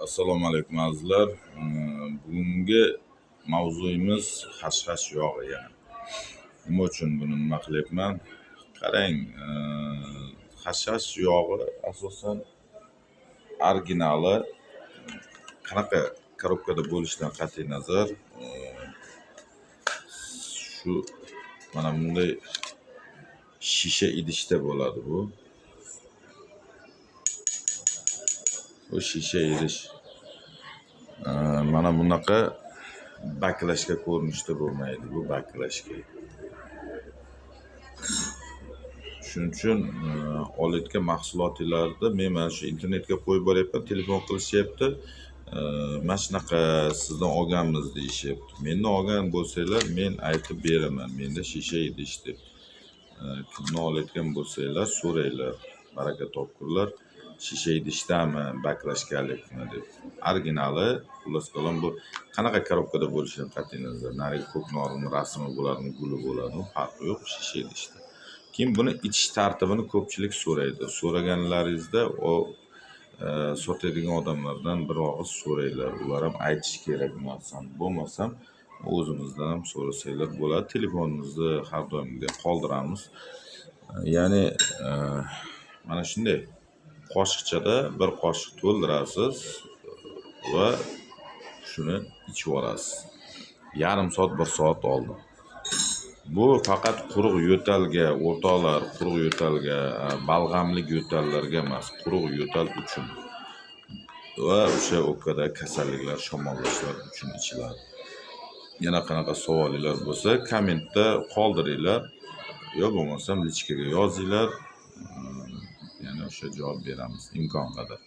Assalomu alaykum azizlar. Bugungi mavzuyimiz xashxash yog'i yana. Nima uchun buni nima qilyapman? Qarang, xashxash yog'i asosan originali qanaqa korobkada bo'lishidan qat'iy nazar, shu mana bunday shisha idishda bo'ladi bu. Bu shisha idish. Mana bunaqa baklashka ko'rinishda bo'lmaydi, bu baklashka. Shuning uchun olayotgan mahsulotlarni men mana shu internetga qo'yib boryapman, telefon qilishyapti. Mana shunaqa sizdan olganmiz deyishyapti. Mendan olgan bo'lsanglar, men aytib beraman. Menda shisha idish deb. Kimdan olayotgan bo'lsanglar, so'ranglar, baraka topkurlar. Shisha idishdami, baklashkalikmi deb. Originali, xullas kalom, bu qanaqa korobkada bo'lishidan qat'iy nazar, narigi ko'knorini rasmi bo'ladimi, guli bo'ladimi, farqi yo'q, shisha idishda. Keyin buni ichish tartibini ko'pchilik so'raydi. So'raganlaringizda o sotadigan odamlardan bir og'iz so'ranglar. Ular ham aytish kerak bu narsani. Bo'lmasam o'zimizdan ham so'rasanglar bo'ladi. Telefonimizni har doimgidek qoldiramiz. Ya'ni mana shunday qoshiqchada bir qoshiq to'ldirasiz va shuni ichib yuborasiz. Yarim soat, bir soat oldin. Bu faqat quruq yo'talga, o'rtoqlar, quruq yo'talga, balg'amlik yo'tallarga emas, quruq yo'tal uchun va o'sha o'pkadagi kasalliklar, shamollashlar uchun ichiladi. Yana qanaqa savollar bo'lsa, kommentda qoldiringlar, yo bo'lmasam lichkaga yozinglar. Yana o'sha javob beramiz imkon qadar.